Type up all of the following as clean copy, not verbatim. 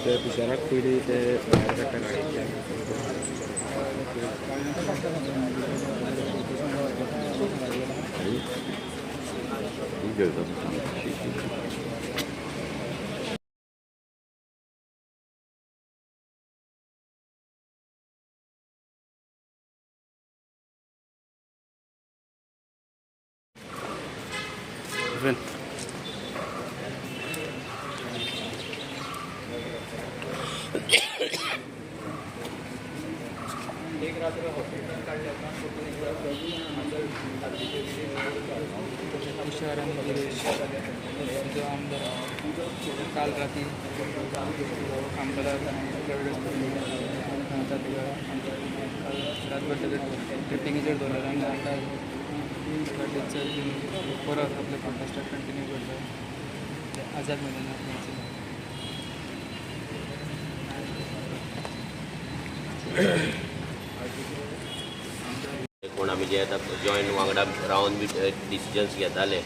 ते तुषाराक पयलीं ते भायर काडटा गाडयेंतल्यान. एक रात्र हॉस्पिटलान काडले तुषार आनी गिरीश जो आमदार आहा, काल राती आमदाराक ताका काल रातभर ताका ट्रिपिंगेचेर दवरलें आनी आतां डिस्चार्ज दिवन परत आपले प्रोटेस्टाक कंटिन्यू करता आझाद मैदानार. कोण आमी जे आतां जॉयंट वांगडा रावन बी डिसिजन्स घेताले,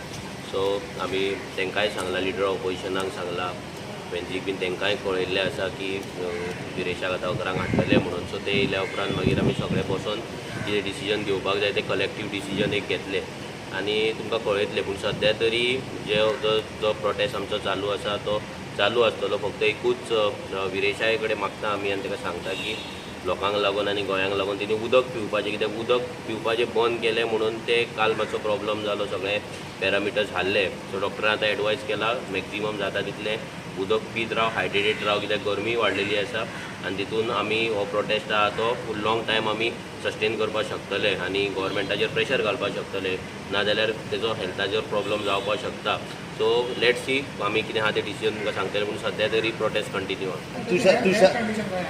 सो आमी तांकांय सांगलां, लिडर ऑफ ऑपोजिशनाक सांगलां, वेंजीक बीन तांकांय कळयल्लें आसा की विरेशाक आतां 11 हाडटले म्हणून. सो ते येयल्या उपरांत मागीर आमी सगळे बसोन कितें डिसिजन घेवपाक जाय ते कलेक्टीव डिसिजन एक घेतले आनी तुमकां कळयतले. पूण सद्या तरी जे जो जो प्रोटेस्ट आमचो चालू आसा तो चालू आसतलो. फक्त एकूच विरेशा कडेन मागता आमी आनी ताका सांगता की लोकांक लागून आनी गोंयांक लागून तेणी उदक पिवपाचें, कित्याक उदक पिवपाचें बंद केलें म्हणून ते काल मातसो प्रॉब्लम जालो, सगळे पॅरामिटर्स हाल्ले. सो डॉक्टरान आतां एडवायज केला मॅक्झिमम जाता तितलें उदक पीत राव, हायड्रेटेड राव, कित्याक गरमी वाडलेली आसा आनी तितून आमी हो प्रोटेस्ट आहा तो फूल लॉंग टायम आमी सस्टेन करपाक शकतले आनी गव्हर्मेंटाचेर प्रेशर घालपाक शकतले, नाजाल्यार तेजो हेल्थाचेर प्रॉब्लम जावपाक शकता. सो let see आमी कितें आहा तें डिसिजन तुमकां सांगतले, पूण सद्या तरी प्रोटेस्ट कंटिन्यू आहा. तुषार तुषार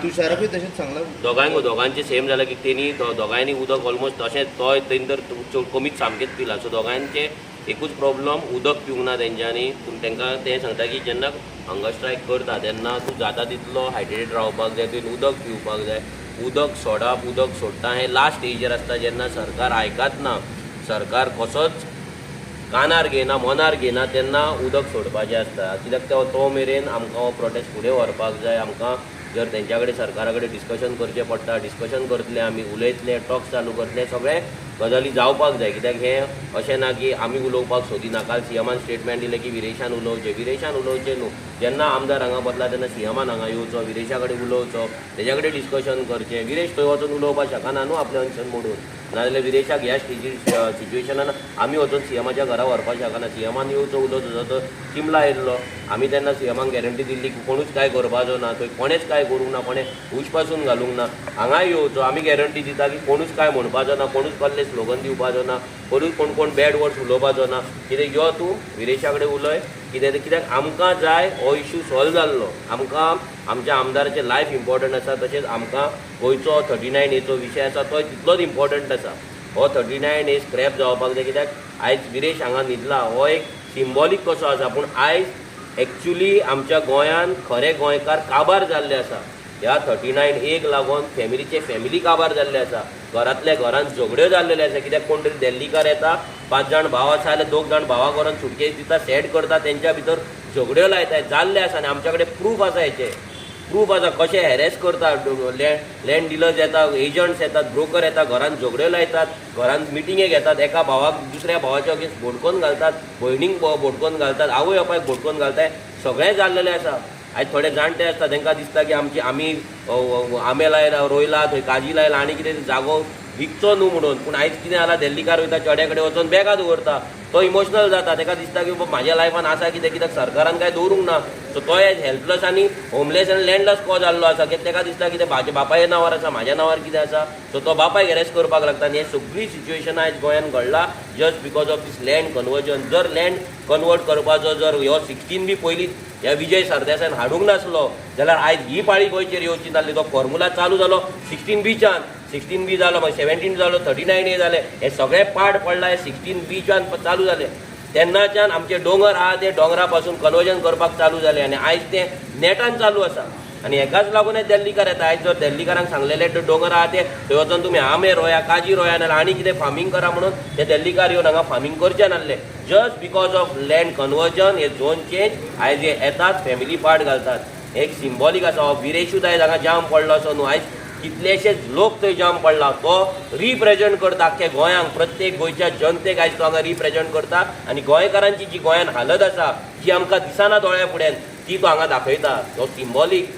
तुषाराकूय तशेंच सांगलां. दोगांयक दोगांचें सेम जालां की तेणी दोगांयनी उदक ऑलमोस्ट तशेंच, तोय तेणी तर चड कमीच सामकेंच पिला. सो दोगांयचे एकूच प्रॉब्लम, उदक पिवंक ना तेंच्यांनी. पूण तांकां तें सांगता की जेन्ना हंगर स्ट्रायक करता तेन्ना तूं जाता तितलो हायड्रेटेड रावपाक जाय, तुवें उदक पिवपाक जाय. उदक सोडप, उदक सोडटा हें लास्ट स्टेजीर आसता, जेन्ना सरकार आयकत ना, सरकार कसोच कानार घेयना, मनार घेयना, तेन्ना उदक सोडपाचें आसता. कित्याक तो मेरेन आमकां हो प्रोटेस्ट फुडें व्हरपाक जाय. आमकां जर तेंच्या कडेन सरकारा कडेन डिस्कशन करचें पडटा, डिस्कशन करतले आमी, उलयतले, टॉक्स चालू करतले, सगळे गजाली जावपाक जाय. कित्याक हें अशें ना की आमी उलोवपाक सोदिना. काल सीएमान स्टेटमेंट दिलें की विरेशान उलोवचें, विरेशान उलोवचें न्हू. जेन्ना आमदार हांगा बसला तेन्ना सीएमान हांगा येवचो, विरेशा कडेन उलोवचो, तेज्या कडेन डिस्कशन करचें. विरेश थंय वचून उलोवपाक शकना न्हू आपलें अनशन मोडून, नाजाल्यार विरेशाक ह्या स्टेजीर सिच्युएशनान आमी वचून सीएमाच्या घरा व्हरपाक शकना. सीएमान येवचो, उलोवचो. जो चिमला येयल्लो आमी तेन्ना सीएमाक गॅरंटी दिल्ली की कोणूच कांय करपाचो ना, थंय कोणेच कांय करूंक ना, कोणें हुश पासून घालूंक ना. हांगाय येवचो, आमी गॅरंटी दिता की कोणूच कांय म्हणपाचो ना, कोणूच कसले स्लोगन दिवपाचो ना, कोणूच कोण कोण बॅड वर्ड्स उलोवपाचो ना. कितें यो तूं विरेशा कडेन उलय कितें तें, कित्याक आमकां जाय हो इशू सॉल्व जाल्लो. आमकां आमच्या आमदाराचें लायफ इम्पॉर्टंट आसा, तशेंच आमकां गोंयचो 39 एचो विशय आसा तोय तितलोच इम्पॉर्टंट आसा. हो 39 ए स्क्रॅप जावपाक जाय, कित्याक आयज विरेश हांगा न्हिदला हो एक सिंबॉलीक कसो आसा, पूण आयज एक्चुली आमच्या गोंयान खरे गोंयकार काबार जाल्ले आसा. ह्या 39 एक लागून फॅमिलीचे फॅमिली काबार जाल्ले आसा, घरांतल्या घरान झगड्यो जाल्लेले आसा. कित्याक कोण तरी दिल्लीकार येता, 5 जाण भाव आसा जाल्यार 2 जाण भावाक व्हरोन सुटकेस दिता, सेट करता, तेंच्या भितर झगड्यो लायता, जाल्ले आसा. आनी आमच्या कडेन प्रूफ आसा, हेचे प्रूफ आसा कशें हॅरेस करता. लँड डिलर्स येता, एजंट्स येतात, ब्रोकर येता, घरान झगड्यो लायतात, घरान मिटिंगे घेतात, एका भावाक दुसऱ्या भावाच्या अगेन्स्ट बोडकोन घालतात, भयणींक बोडकोन घालतात, आवय बापायक बोडकोन घालतात, सगळें जाल्लेलें आसा. आयज थोडे जाणटे आसता तांकां दिसता की आमची आमी आंबे लायला, रोयला, थंय काजी लायला आनी कितें जागो विकचो न्हू म्हणून. पूण आयज कितें जाला, दिल्लीकार वयता चेड्या कडेन वचोन बॅगां दवरता, तो इमोशनल जाता, ताका दिसता की म्हाज्या लायफान आसा कितें, कित्याक सरकारान कांय दवरूंक ना. सो तो आयज हेल्पलस आनी होमलेस आनी लँडलेस को जाल्लो आसा, की ताका दिसता कितें म्हाज्या बापाय नांवार आसा, म्हाज्या नांवार कितें आसा. सो तो बापायक हॅरेस करपाक लागता. आनी हे सगळी सिच्युएशन आयज गोंयान घडला just because of this land conversion. जर लँड कन्वर्ट करपाचो जर ह्यो 16 बी पयलीं ह्या विजय सरदेसायान हाडूंक नासलो जाल्यार आयज ही पाळी गोंयचेर येवची नासली. तो फॉर्मुला चालू जालो 16 बीच्यान, 16 बी जालो, मागीर 17 जालो, 39 ए जाले, हे सगळे पाड पडला हे 16 बीच्यान चालू जाले. तेन्नाच्यान आमचे दोंगर आहा ते दोंगरा पासून कन्वर्जन करपाक चालू जाले आनी आयज ते नेटान चालू आसा. आनी हेकाच लागून हे दिल्लीकार येता. आयज जर दिल्लीकारांक सांगलेले दोंगर आहा ते थंय वचोन तुमी आंबे रोया, काजी रोया, नाल्यार आनी कितें फार्मींग करा म्हणून, ते दिल्लीकार येवन हांगा फार्मींग करचे नासले. Just because of land conversion, हे झोन चेंज, आयज हे येतात फॅमिली पार्ट घालतात. एक सिंबॉलीक आसा. हो विरेशूच आयज हांगा जाम पडलो असो न्हू, आयज कितलेशेच लोक थंय जाम पडला. तो रिप्रेजेंट करता आख्खे गोंयांक, प्रत्येक गोंयच्या जनतेक आयज तो हांगा रिप्रेजेंट करता आनी गोंयकारांची जी गोंयान हालत आसा, जी आमकां दिसना दोळ्या फुड्यान, ती तो हांगा दाखयता. तो सिंबॉलीक,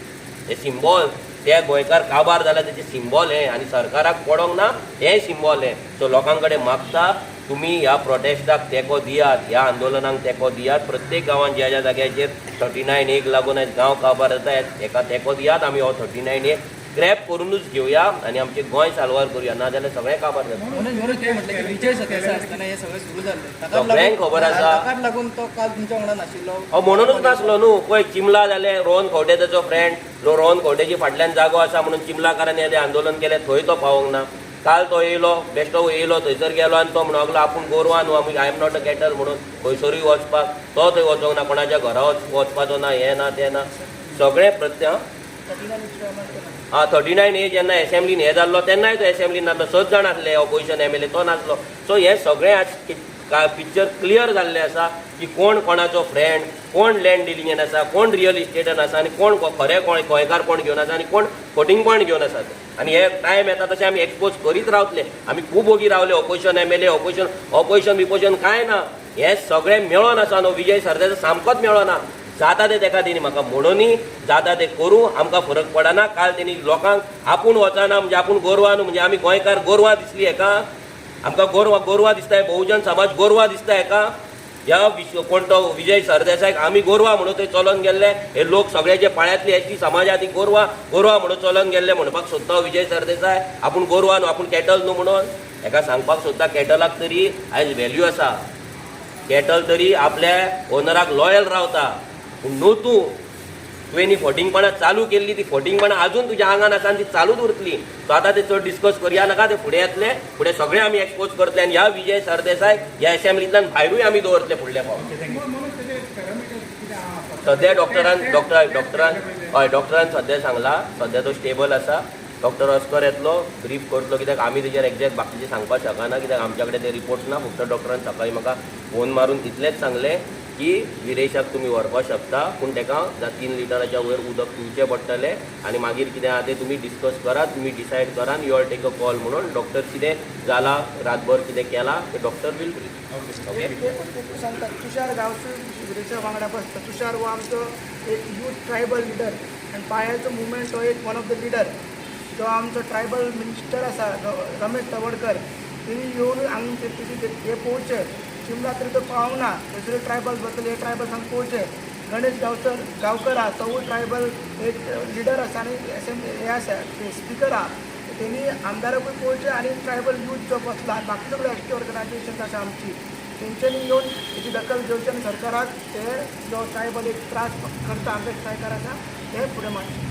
हे सिंबॉल ते गोंयकार काबार जाल्यार तेचें सिंबॉल हें आनी सरकाराक पडोंक ना हें सिंबॉल हें. सो लोकां कडेन मागता, तुमी ह्या प्रोटेस्टाक तेंको दियात, ह्या आंदोलनाक तेंको दियात. प्रत्येक गांवांत ज्या ज्या जाग्याचेर 39A लागून आयज गांव काबार जाता, हेका तेंको दियात. आमी हो 39A scrap करुनूच घेवया आनी आमचें गोंय साल्वार करुया, नाजाल्यार सगळें काबार जाता. म्हणून म्हणून ते म्हटलें की विजय सरदेसाय आसतना हें सगळें सुरू जाल्लें. ताकाच सगळ्यांक खबर आसा. ताकाच लागून तो काल तुमच्या वांगडा नाशिल्लो. हो म्हणूनच नासलो न्हू. पळय चिमला जालें, रोहन खंवटे ताचो फ्रेंड, रोहन खंवटेची फाटल्यान जागो आसा म्हणून चिमलाकारांनी येदें आंदोलन केलें, थंय तो पावोंक ना. काल तो येयलो, बेश्टो येयलो थंयसर गेलो आनी तो म्हणूंक लागलो आपूण गोरवां न्हू, आमी I am not a cattle म्हणून खंयसरूय वचपाक. तो थंय वचोंक ना, कोणाच्या घरा वचपाचो ना, हें ना तें ना, सगळें प्रत्य. आं, 39A जेन्ना एसेंब्लीन हें जाल्लो तेन्नाय तो एसेंब्लीन नासलो. सत जाण आसले ऑपोजिशन एमएलए, तो नासलो. सो हें सगळें आज पिक्चर क्लियर जाल्लें आसा की कोण कोणाचो फ्रेंड, कोण लँड डिलिंगेन आसा, कोण रियल इस्टेटान आसा आनी कोण खरें कोण गोंयकारपण घेवन आसा आनी कोण फटींगपण घेवन आसा. आनी हे टायम येता तशें आमी एक्सपोज करीत रावतले. आमी खूब ओगी रावले. ऑपोजिशन एमएलए, ऑपोजिशन ऑपोजिशन बिपोजिशन कांय ना, हें सगळें मेळोन आसा न्हू. विजय सरदेसाय सामकोच मेळोना. जाता तें तेका तेणी म्हाका म्हणूनय जाता तें करूं, आमकां फरक पडना. काल तेणी लोकांक आपूण वचना म्हणजे आपूण गोरवां न्हू, म्हणजे आमी गोंयकार गोरवां दिसली हेका, आमकां गोरवां गोरवां दिसता, बहुजन समाज गोरवां दिसता हेका. ह्या विश्व कोण तो विजय सरदेसायक आमी गोरवां म्हणून थंय चलोन गेल्ले. हे लोक सगळे जे पाळ्यांतली एसटी समाज आहा ती गोरवां गोरवां म्हणून चलोन गेल्ले म्हणपाक सोदता विजय सरदेसाय. आपूण गोरवां न्हू, आपूण कॅटल न्हू म्हणून हेका सांगपाक सोदता. कॅटलाक तरी आयज व्हॅल्यू आसा, कॅटल तरी आपल्या ओनराक लॉयल रावता, पूण न्हू तूं. तुवें ही फटींगपणां चालू केल्ली, ती फटींगपणां अजून तुज्या आंगान आसा आनी ती चालूच उरतली. सो आतां ते चड डिस्कस करया नाका, ते फुडें येतले, फुडें सगळें आमी एक्सपोज करतले आनी ह्या विजय सरदेसाय ह्या एसेंब्लींतल्यान भायरूय आमी दवरतले फुडल्या फावट. सद्या डॉक्टरान डॉक्टर डॉक्टरान हय, डॉक्टरान सद्या सांगला, सद्या तो स्टेबल आसा. डॉक्टर ऑस्कर येतलो, ब्रीफ करतलो, कित्याक आमी तेजेर एक्झॅक्ट बाकीचें सांगपाक शकना, कित्याक आमच्या कडेन ते रिपोर्ट्स ना. फक्त डॉक्टरान सकाळी म्हाका फोन मारून इतलेंच सांगलें की विरेशाक तुमी व्हरपाक शकता, पूण ताका 3 लिटराच्या वयर उदक पिवचें पडटलें आनी मागीर कितें आहा तें तुमी डिस्कस करात, तुमी डिसायड करा, you all take a call म्हणून. डॉक्टर कितें जाला, रातभर कितें केलां तें डॉक्टर will brief. Okay. एकूच सांगता, तुषार गांवचो विरेशा वांगडा बसता. तुषार हो आमचो एक यूथ ट्रायबल लिडर आनी पायाचो मुवमेंट हो एक वन ऑफ the leader. जो आमचो ट्रायबल मिनिस्टर आसा रमेश तवडकर, तेणी येवन हांगा तेजी हे पळोवचें. चिमला तरी तो पावंक ना, थंयसर ट्रायबल बसतले, हे ट्रायबल्सांक पळोवचें. गणेश गांवसर गांवकर आहा, तोवूय ट्रायबल एक लिडर आसा आनी एसेंब्ली हे आसा, स्पिकर आहा. तेणी आमदाराकूय पळोवचें आनी ट्रायबल यूथ जो बसला आनी बाकी सगळे एसटी ऑर्गनायझेशन्स आसा आमची, तेंच्यांनी येवन हेची दखल घेवची आनी सरकाराक ते जो ट्रायबल एक त्रास करता आमचे स्ट्रायकर आसा ते फुडें मांडचे.